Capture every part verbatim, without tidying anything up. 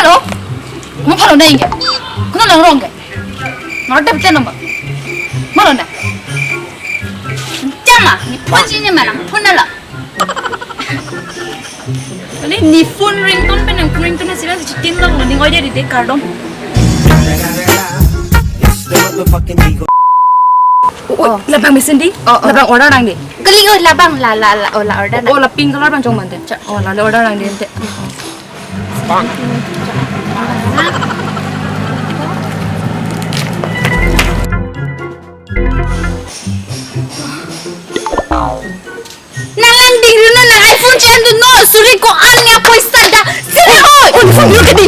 Hello? Mo phone na ingke. Kuno lang rong ke. Nor dap te number. Mo na. Chama, ne phone chini ma lang, phone na la. Kali ne phone ringtone pen nang phone ringtone na sila si chitin lang, ning oja di de kardom. Oh, oh, labang mesin di? Oh, oh. Labang order nang di? Kali, oh, labang la, la, la, oh, la order nang. Oh, la pink color bang chong mante. Cha. Oh, la, la order nang di ante. Nang lang dingri na nang iPhone chen tu no, suri ko-an ya poisa da. Siri oi. Oh, ne phone dulu ke di.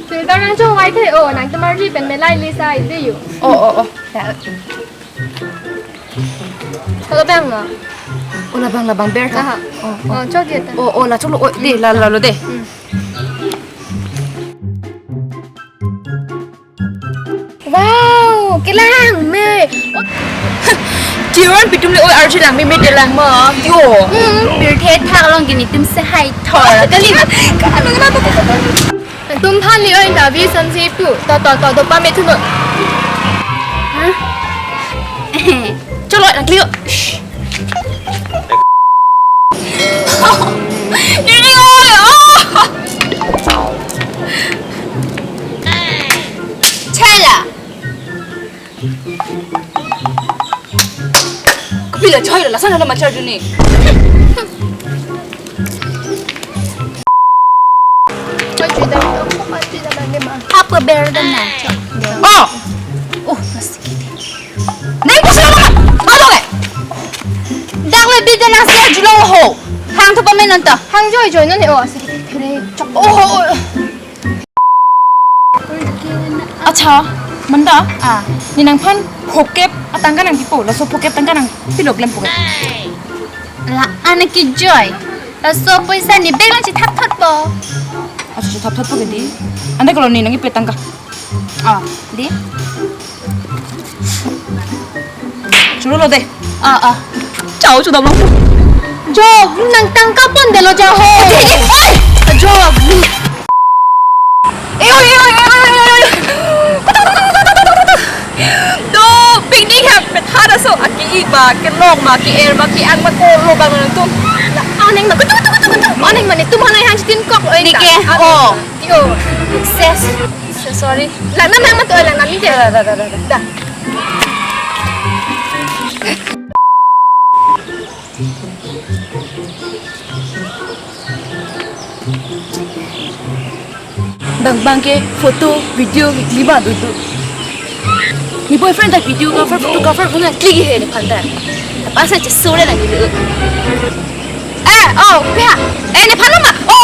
Silver nang chong wai the, oh, nang temar ji pen melai li sai de yu. Oh, oh, oh. Ya. Hello, bang na. Oh, labang, labang ber ta. Aha. Oh, oh. Oh, chok ye ta. Oh, oh, la chok lo, oh, de, la, la lo de. Hmm. Wow, kelang me. Tiran pitum le oi arji lang me me de lang ma. Yo. Hmm, pirthe thak long gini tum se hai thor. Kali. Tum phan ni oi interview sam si pu. To to to to pa me thu no. Hah? Cholo na klio. Nini oi, oh! Chai la. Kopi la chai la, lason la machar juni. Apa ber dan na? Oh! Oh, masih. Nang pusi lo ka? Ano ke? Dak le bida nang si ajulong ho. Hang tu pamen nanta. Hang joy joy non he o. Sige, tere, chok. Oh, oh, oh. Acha, manda. Ah. Ne nangphan phokep atangka nangpipo. Laso phokep tangka nangpilo klem phokep. La, ane ke joy. Laso poisa ne bag lang chithap thot po. Acha, chithap thot po ke di. Ante kalau ne nangkipe tangka. Oh, di. Cholo lo de. Ah, ah. Chao chudam lo. Jo, nang tangka pon de lo ja ho. Di, di, oi! Jo. Eyo, eyo, eyo, eyo, eyo. Do, picnic ha, pethara so, aki iba, kelong ma, ki er ma, ki ang ma, ko lo bang nang tum. Aneng ma, kutu, kutu, kutu, kutu. Aneng ma, ne tum hanai han chitin kok lo. Di ke, oh. Yo, success. So sorry. Lang nam hang matu, lang nam ite. Da, da, da, da, da. Da. Bang bang ke photo, video, lima dudu. Ne boyfriend ta video cover, photo cover, phone klik he ne phan ta. Pas na chesore na ni. Eh, oh, pia. Eh, ne phan ma. Oh,